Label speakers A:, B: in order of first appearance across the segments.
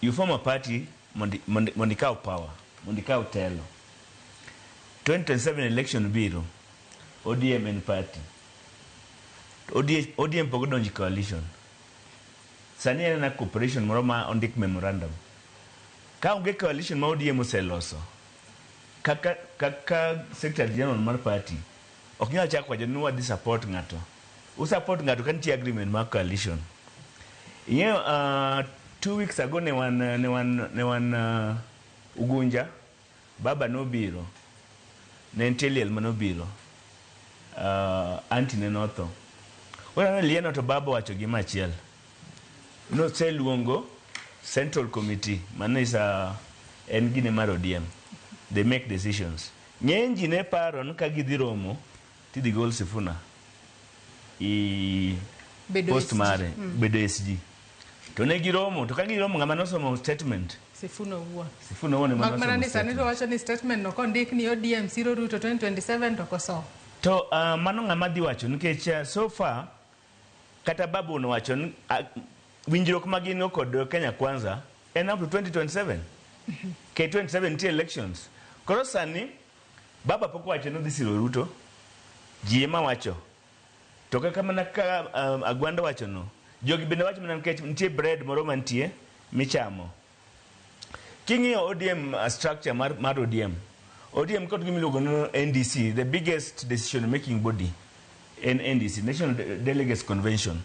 A: You form a party mondo ikaw power, mondo ikaw telo. 2027 election biro, ODM en party. ODM pok odonjo e coalition. Sani en na cooperation moro ma ondik memorandum. Ka onge coalition ma ODM oseloso, kaka secretary general mar party, ok nyal chako wacho ni wadhi support ng'ato. U support ng'ato ka nitie agreement mar coalition. Ing'eyo, 2 weeks ago ne wan Ugunja, baba nobiro. Ne nitie liel manobiro. Auntie ne notho. Koro lieno to baba owacho gima achiel. Noseluongo Central Committee, mano is a, en gine mar ODM. They make decisions. Ng'eny ji ne paro ni ka gidhi romo tidhi gol Sifuna i
B: bedo
A: post
B: SG.
A: Mare bedo SG. To ne giromo, to ka giromo ng'ama nosomo statement
B: Sifuna owuon.
A: Sifuna owuon ema
B: Mak mana
A: nosomo
B: ni sani to
A: statement.
B: wacho ni statement no kondik ni ODM siro Ruto 2027 to kosomo.
A: To mano ng'ama dhi wacho nikech so far kata babu nowacho ni winjruok ma gin go kod Kenya Kwanza en up to 2027. K27 nitie elections. Koro sani baba pok owacho ni odhi siro Ruto. Ji ema wacho. To kaka mana ka Agwanda wacho no, jogi bende wacho mana nikech nitie bread moro mantie michamo. King'iyo ODM structure mar ODM, ODM kod gima iluongo ni NDC, the biggest decision making body en NDC, National Delegates Convention,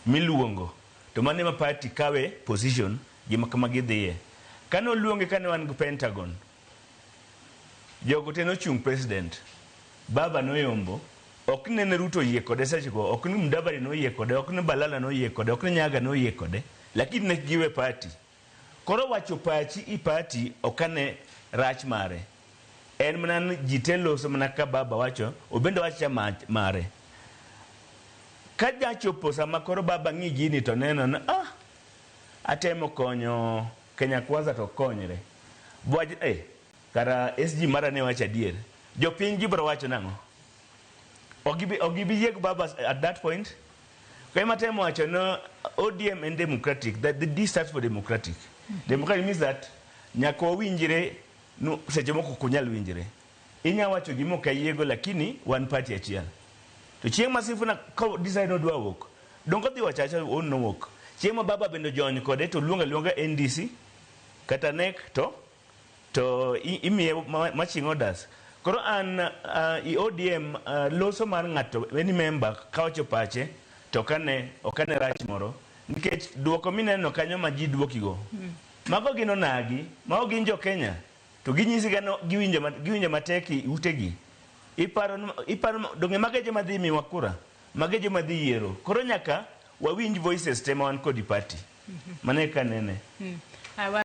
A: miluongo. To mano ema party kawe position gima kama gidhiye. Kane oluonge kane wan gi Pentagon, jogo te nochung' president. Baba noyombo, ok ni nene Ruto oyie kode sechego, ok ni Mudavadi noyie kode, ok ni Balala noyie kode, ok ni Nyaga noyie kode, lakini ne giwe party. Koro wacho pachi i party ok ane rach mare. En mana ni ji te loso mana ka baba wacho, obende wacho mare. Ka jachopo sama koro baba ng'i gini to neno ni ah, atemo konyo Kenya Kwanza to ok konyre. Bwaj, kara SG mara ne wacho adier. Jopiny gibiro wacho nang'o? Ok gibi yie gi baba at that point. Kama temo wacho no ODM en democratic, that the D stands for democratic. Democratic means that nyaka wawinjre no seche moko ok unyal winjre. Inya wacho gima ok ayiego lakini wan party achiel. To chieng' ma Sifuna ka decide nodwa wuok, donge odhi wacho awacha on nowuok. Chieng' ma baba bende ojony kode to luongo aluonga NDC kata NEC to imiye marching orders. Koro an i ODM loso mar ng'ato any member kawacho pache to ok ane rach moro nikech duoko mineno kanyo ma ji duokigo mago gin onagi mago gin jo Kenya to ginyisi ga no giwinjo matek i utegi iparo donge mago e joma dhi miwa kura mago e joma dhi yiero koro nyaka wawinj voices te ma wan kod i party mano e ka nene.